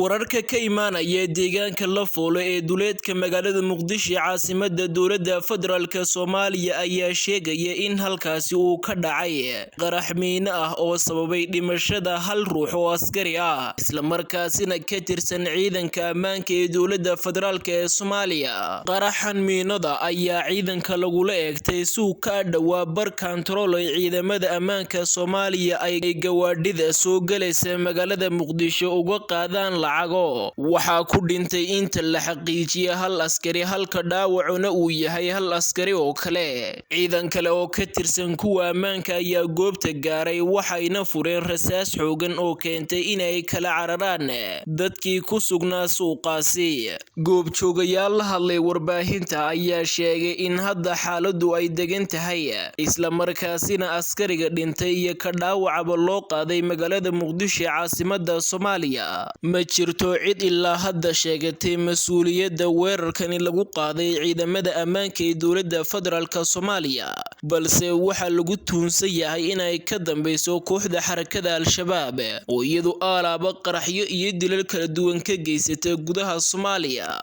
Wararka ka imaanaya deegaanka Lafoole ee duleedka magaalada Muqdisho ee caasimadda dowladda federaalk Soomaaliya ayaa sheegaya in halkaasi uu ka dhacay qarax miino ah oo sababay dhimashada hal ruux oo askari ah, isla markaasina ka tirsan ciidanka ammaanka ee dowladda federaalk ee Soomaaliya. Qaraxan miinada ayaa ciidanka lagula eegtay suuq ka dhowaa bar kantarool ay ciidamada ammaanka Soomaaliya ay gawaadhida soo galaysa magaalada Muqdisho uga qaadaan lacago. Waxaa ku dhintay inta la xaqiijiyay hal askari, halka dhaawacuna uu yahay hal askari oo kale. Ciidan kale oo ka tirsan kuwa ammaanka ayaa goobta gaaray, waxayna fureen rasaas xooggan oo keentay inay kala cararaan dadkii ku sugnaa suuqaasi. Goobjoogayaal la hadlay warbaahinta ayaa sheegay in hadda xaaladdu ay degan tahay, isla markaasina askariga dhintay iyo ka dhaawacaba loo qaaday magaalada Muqdisho ee caasimadda Soomaaliya. Ma jirto cid ilaa hadda sheegatay mas'uuliyadda weerarkani lagu qaaday ciidamada ammaanka ee dowladda federaalk Soomaaliya, balse waxaa lagu tuhunsan yahay inay ka dambeyso kooxda xarakada Al-Shabaab oo iyadu aalaaba qaraxyo iyo dilal kala duwan ka geysata gudaha Soomaaliya.